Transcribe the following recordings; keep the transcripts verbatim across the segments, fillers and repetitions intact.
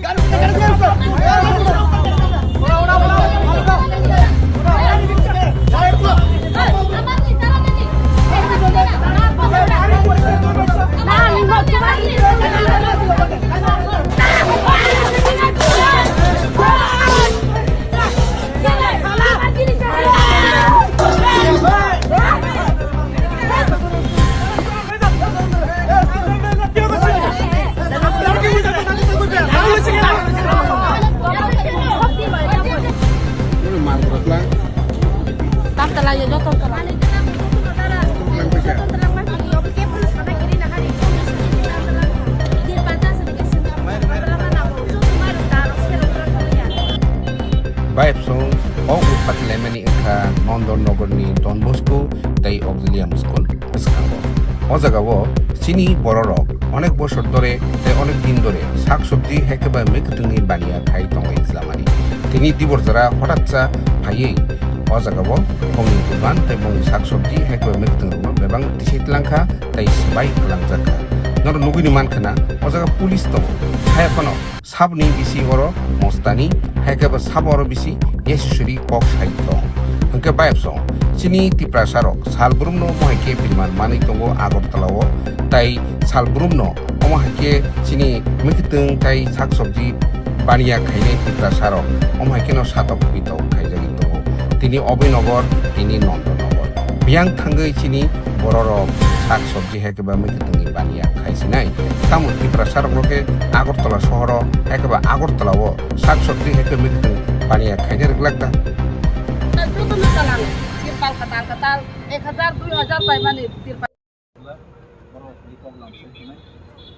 Tam tala ya, joto tala. Bayapsong o utpat laimani wngkha Nondon Nogorni Don Bosco tei Auxilium School bwskango. O jagao chini bororok onek bosor dore tei onek din dore sak sobji hai khe bai mwkhwtwngni baniya khai tongwi lamani. Tini dibor jora hothatsa phaiwi o jagao bongni dogan tei bongni sak sobji hai khe bai mwkhwtwng rokno bebak tisai tlangkha tei swbai kwlangjakha. Norok nugwini mankha na o jaga police tongo. Haiya phano saboni bisi oro mostani, hai khe bo sabo oro bisi yesisuri kok sai tong. Hwnkhe bayapsong chini Tiprasa rok sal brumno mohai khe biriman manwi tongo Agartala o, tai sal brumno omo hai khe chini mwkhwtwng tai sak sobji baniya khainai Tiprasa rok omo hai kheno satok pitok khaijagwi tongo. Tini Obhinogor, tini Nondonogor. Biyang thangwi chini bororok sak sobji hai khe ba mwkhwtwngni baniya khai sinai. Tamo Tiprasa rokno khe Agartala sohoro hai khe ba Agartala o sak sobji hai khe mwkhwtwng baniya khaina rwglak da. Jotono talang, tirpal katal katal, ek hajar, dui hajar paimani tirpal. Borok ni kok lam se khenai.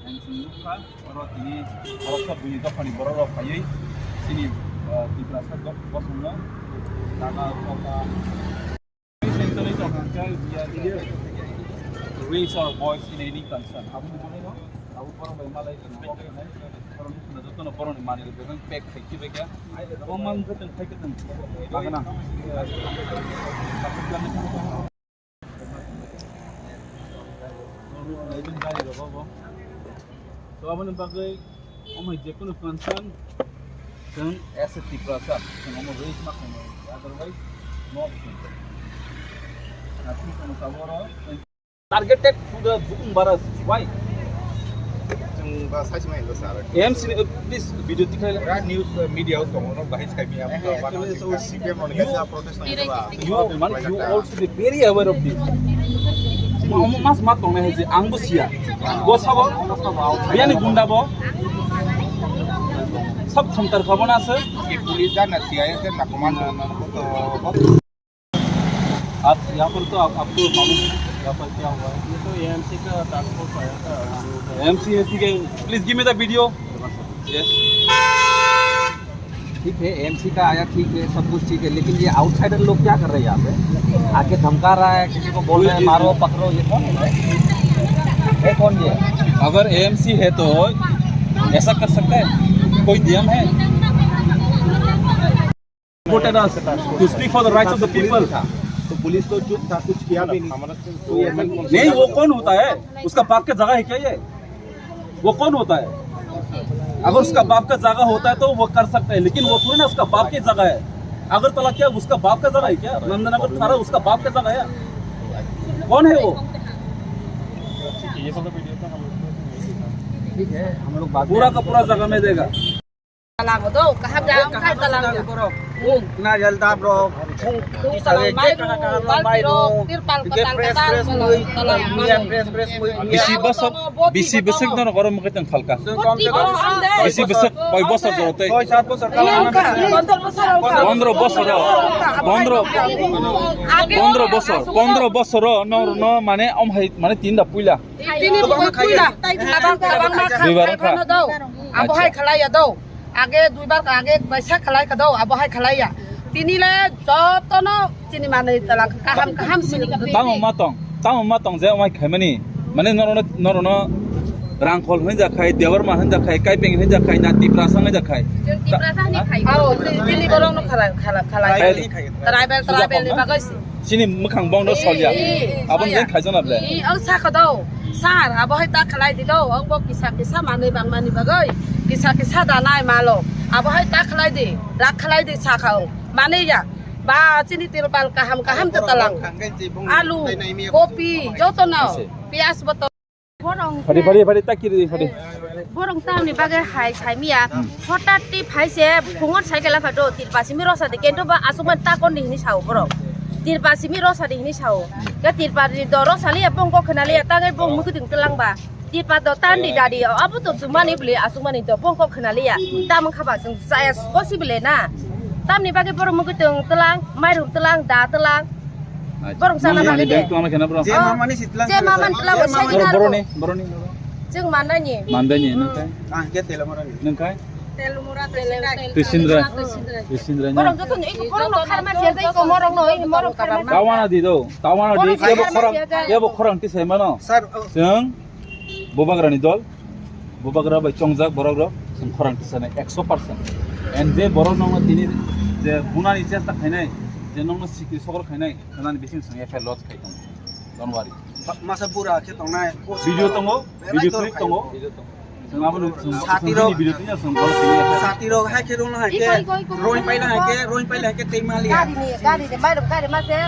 Ang chini nukha, oro tini borok sa buini dophani borok rok phaiwi chini, ah, Tiprasa dok-, bosongno jaga koka. Raise our voice in any concern. Abo ni bagwi no, abo borok bai malai kok khenai. Borok ni khuna jotono borok ni manwi rok bebak pack khai khibai kha. Oman khe tong khai khe tong. Magana. So, aboni bagwi omo hai jekunu concern chwng as a Tiprasa chwng omo raise ma khainai, otherwise no. Targeted to the Bukumbara. Why? Chwng ba sai sima hinwi sa. A M C ni, uh, please, video tikhlai la. Pura news, uh, media o tongo, no bahai sai miya. Eh, actually, so C P M rok ni kaisa protest nai ba. You, man, you all should be very aware of this. Ma, ma, mas ma tongnai hai je, ang bo siya. Bo sabo, biyani gunda bo. Sab thomtar khabo na se. Ki police jana siya, ese na command. आप यहाँ पर तो आप, आपको मालूम है यहाँ पर क्या हुआ है? ये तो A M C का टास्क फोर्स आया था, जो है। A M C है, ठीक है, please give me the video। Yes। ठीक है, A M C का आया, ठीक है, सब कुछ ठीक है, लेकिन ये आउटसाइडर लोग क्या कर रहे हैं यहाँ पे? आके धमका रहा है, किसी को बोल रहे हैं, "मारो, पकड़ो", ये कौन है भाई? ये कौन ये? अगर A M C है तो ऐसा कर सकता है? कोई नियम है? Voted us to speak for the rights of the people। तो पुलिस तो चुप था, कुछ किया भी नहीं। नहीं, वो कौन होता है? उसका बाप का जगह है क्या ये? वो कौन होता है? अगर उसका बाप का जगह होता है तो वो कर सकता है, लेकिन वो थोड़ी ना उसका बाप की जगह है। अगरतला क्या उसका बाप का जगह है क्या? नंदनगर थारा उसका बाप का जगह है? कौन है वो? ठीक है, हम लोग बात पूरा का पूरा जगह में देगा। Talang do, kaham da, kaham talang da. Na jal dab ro. Talang mai ro, balti ro, tirpal ko tal ko tal, talang mai. Bisi bosor, bisi bosor no goro mukhe tang phalka. Bisi bosor, koi bosor jorote. Pondro bosor, pondro, pondro bosor, pondro bosor no, no, mane om hai, mane tinda puila. Tini puila, tabang, tabang ma kha, duibar kha. Abo hai khalai ya do. Age duibar kha, age baisa khalai kha do, abo hai khalai ya. Tini le jotono chini manwi talang kaham kaham sini. Tamo ma tong, tamo ma tong je omai khaimani. Mane norono, norono Rangkhol hinja khai, Debbarma hinja khai, Kaipeng hinja khai, na Tiprasa hinja khai. Tiprasa hinwi khai. Ao, tini borok no khalai, khalai, khalai. Tribal, tribal ni bagwi si. Chini mwkhang bong no solya. Aboni jeng khaijana ble. Ang sakha do. Sir, abo hai ta khalai di do. Ang bo kisa kisa manwi bang mani bagwi. Kisa kisa da nai malo. Abo hai ta khlai di, rak khlai di sa kha o. Mane ya. Ba chini tirpal kaham kaham ta talang. Alu, kopi, joto no. Piyaj bo to. Phari, phari, phari, ta kiri, phari. Borong tamni bagwi hai saimiya. Hotat ti phaise phungot cycle phato tirpal simi rosa de kento ba asukman ta kon di hini sao borok. Tirpal simi rosa de hini sao. Ke tirpal ni do rosa liya bongko khna liya ta ngai bong mukitwng telang ba. Tirpal do tan di dadi abo to chumani bli asukmani do bongko khna liya. Tamang khaba chwng chaya possible na. Tamni bagwi borok mukitwng telang, mairum telang, da telang. Borok sana bagwi de. Tong khena bro. Je mamani sitlang. Je mamani tlang. Bro, bro ni, bro ni. Chwng mandani. Mandani nungkai. Ah, ke telo morani. Nungkai. Telo mora telo. Tisindra. Tisindra. Borok joto ni borok no kharma siya jai ko morok no, morok kharma. Tawana di do. Tawana di. Kebo khorang, kebo khorang tisai mano. Sir. Chwng Bubagrani dol, bubagra bai chongjak borok rok, chwng khorang tisanai ekso percent. And je borok nokno tini je bunani chesta khainai, je nokno sikri sokro khainai, khnani bising chwng F I R lodge khai tongo. Don't worry. Masa bura khe tongnai. Video tongo, video clip tongo. Chwng abono chwng Sati rok. Video tini chwng borok tini F I R. Sati rok hai khe rung hai khe, roi paila hai khe, roi paila hai khe tei mali. Gari ni, gari ni, mai rok gari ma se.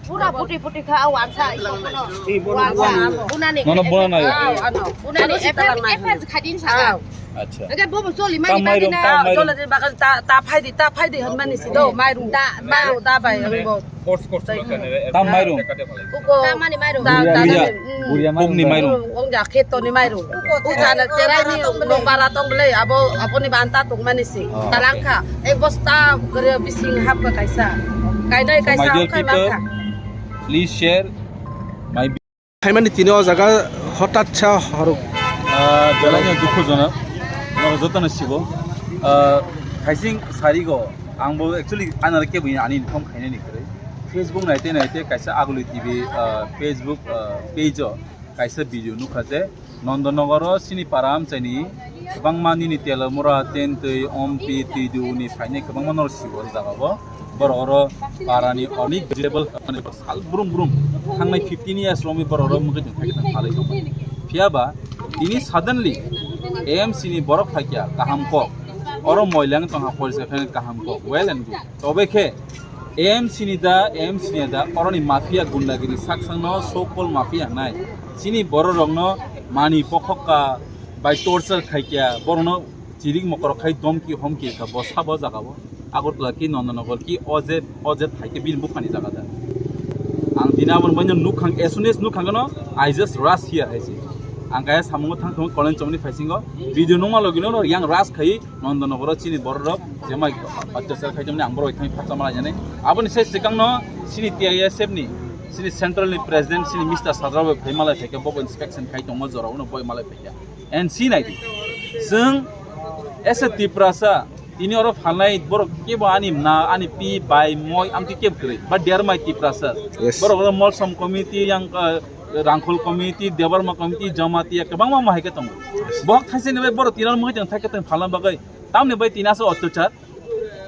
Pura puti puti kha, aw, ansa, iko, kono. Ih, bono, bono. Ansa, bunani. Nono bunani. Ah, ano, bunani, F I R, F I R khadin sa. Ah. Acha. Ege bobo choli mani. Tam mairum, tam mairum. Choli de bagal ta, ta phai di, ta phai di, hon mani si do, mairum. Da, mairum, da bai, ang bo. Force, force. Tam mairum. Uko. Tamani mairum. Da, da, Buria. Da, mm. Buria mairum. Pokni mairum. Ong ja kheto ni mairum. Uko, uko, chana cherai ni, no para tong bele, abo, abo ni banta tong mani si. Oh, okay. Talangkha. Ek bosta gari bising hap ka kaisa. Kainai kaisa. So, my dear people, please share my. Phaimani tini o jaga hotat sa horok. Ah, belai no dukhu jonok. Norok joto no sibo. Ah, thaising sarigo. Ang bo actually anal ke bui ani inform khainani kwrwi. Facebook naite naite kaisa Aguli T V, ah, Facebook, ah, page o kaisa video nukha je Nondonogoro chini para amchaini kwbangma nini telomura, tentwi, ompi, twidu ni phainai kwbangma norok sibo o jaga o. Borok oro parani onek vegetable sal brum brum thangnai fifteen years romwi borok oro mungkhe tong thai tong phalai tong. Phiya ba tini suddenly A M C ni borok phaikya kaham kok. Oro moilang tongha porisa khe kaham kok. Well and good. Tobe khe A M C ni da, A M C ni da, oroni mafia gundagiri saksangno so called mafia nai. Chini bororokno mani pokhokka bai torture khaikya, borokno chirik mokorok khai domki homki kha bo sabo jagao. Agartala ki Nondonogor ki o je, o je thaike bini buphani jaga da. Ang dini aboni baino nukhang, as soon as nukhangno, I just rush here hai se. Ang kaya samungo thang thang kolen chomni phaisingo, video nungma logino yang rush khai, Nondonogoro chini bororok jemai otyachar khaijamani ang borok thani phatsa malai jani. Aboni sai swkangno chini T I S F ni, chini central ni president, chini Mister Sajra bai phai malai phaikha, bobo inspection khai tongma jora uno boi malai phaikha. And si nai di. Chwng as a Tiprasa, tini oro phalnai borok kebo ani na, ani pi, bai, moi, amtwi kebo kwrwi. Ba dermai Tiprasa. Yes. Borok oro Molsom committee, yang, uh, Rangkhol committee, Debbarma committee, Jamatia, kwbangma mahai khe tongo. Bohok thaisani bai borok tini oro mwkhai tong thai khe tong phalna bagwi. Tamni bai tini aswk otyachar.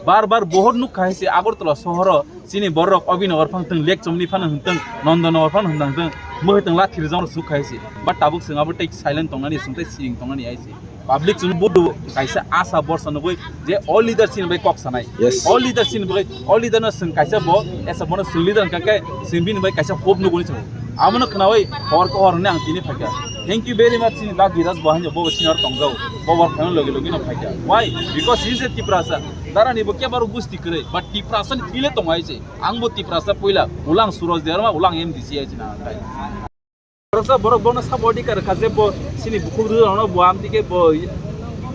Bar bar bohor nuk khai se Agartala sohoro chini borok Abhinagar phang tong, Lekchomni phano hwn tong, Nondonogor phano hwn tong, mwkhai tong lathi rijak rok suk khai se. But tabuk chwng abo tei silent tongnani, chwng tei siring tongnani hai se. Public chwng budu kaisa asa borsa nugui je all leader chini bai kok sanai. Yes. All leader chini bai, all leader no chwng kaisa bo, esa bono chwng leader hwnkha khe chwng bini bai kaisa hope nuguni chwng. Abono khnaui hor ko hor hwnwi ang tini phaikha. Thank you very much, chini da Giras bo haino bo senior tongjao. Bo bor phano logi logi no phaikha. Why? Because he is a Tiprasa. Darani bo kebaro gusti kwrwi, but Tiprasa ni thwi le tongo hai se. Ang bo Tiprasa puila, ulang Suraj Debbarma, ulang M D C hai se na kai. Boroksa borok bono sabo adhikar kha je bo chini bukhuk rwrwno bo amtwi khe bo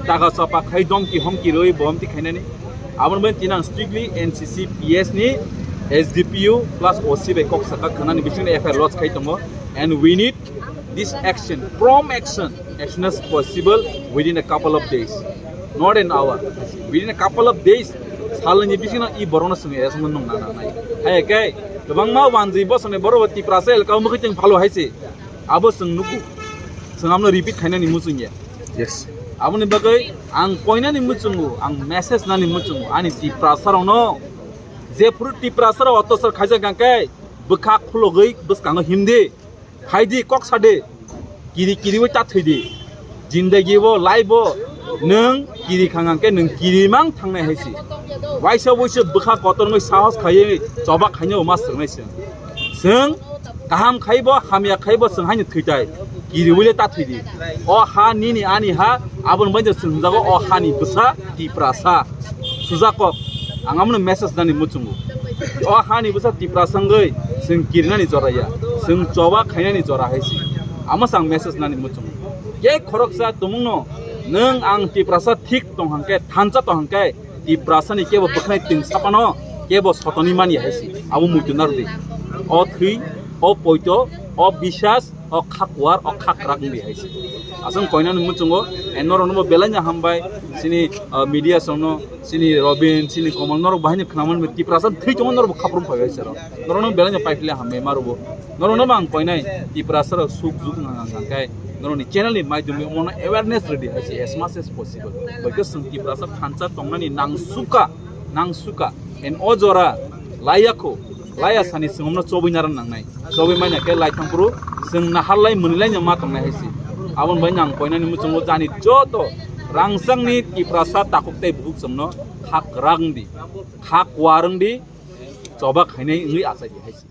taga chapa khai domki homki rwi bo amtwi khainani. Aboni bagwi tini ang strictly N C C P S ni S D P O plus O C bai kok saka khwnani bisingni F I R lodge khai tongo. And we need this action, prompt action, as soon as possible within a couple of days, not an hour. Within a couple of days, salni bisingno i borokno chwng arrest wngmani nung nana nai. Hai khe kwbangma wanjwi bosoni borok Tiprasa elka o mwkhai tong phalo hai se. Abo chwng nugo. Chwng amno repeat khainani muchungya. Yes. Aboni bagwi ang koinani muchungo, ang message nani muchungo, ani Tiprasa rokno jephuru Tiprasa rok otyachar khaijak hwnkhe bwkha khulogwi bwskango himdi. Phaidi kok sadi. Kiri kiri wi ta thwidi. Jindagi bo, life bo, Nwng kiri khang hwnkhe nwng kiri mang thangnai hai se. Waisa waisa bwkha kotor wngwi sahos khaiwi choba khainai ma swngnai se. Chwng kaham khaibo hamya khaibo chwng haino thwitai. Kiriwi le ta thwidi. O ha nini ani ha, aboni bai chwng hwnjago o hani bwsa Tiprasa. Sujakok, ang amono message nani muchungo. O hani bwsa Tiprasa wngwi chwng kirinani jora ya, chwng choba khainani jora hai se. Amo chwng message nani muchungo. Je khoroksa tumungno nwng ang Tiprasa thik tong hwnkhe, thansa tong hwnkhe, Tiprasani kebo bwkhnai twng sapano kebo sotoni mani hai se. Abo muitu narwdi. O thwi, o poito, o bisas, o kha kuar, o kha kwrak wngdi hai se. Aswk koinani muchungo, e norokno bo belai no hambai, chini, ah, media songno, chini Robin, chini Komol, norok bahai no khwnamani Tiprasa thwi tongo, norok bo khaprum phai hai se rok. Norokno belai no paiphle hambai ma rwbo. Norokno bo ang koinai Tiprasa rok suk juk nang nang khe norokni channel ni maidumi omono awareness rwdi hai se as much as possible. Bai khe chwng Tiprasa thansa tongnani nang suka, nang suka. En o jora laiya kho, laiya sani chwng omno chobwi naran nangnai. Chobwi manya khe lai thang phuru chwng nahar lai mwnwi lai no ma tongnai hai se. Aboni bai nang koinani muchungo jani joto rangchakni Tiprasa takhuk tei bukhuk chwngno kha kwrak wngdi, kha kuar wngdi, choba khainai wngwi achaidi hai se.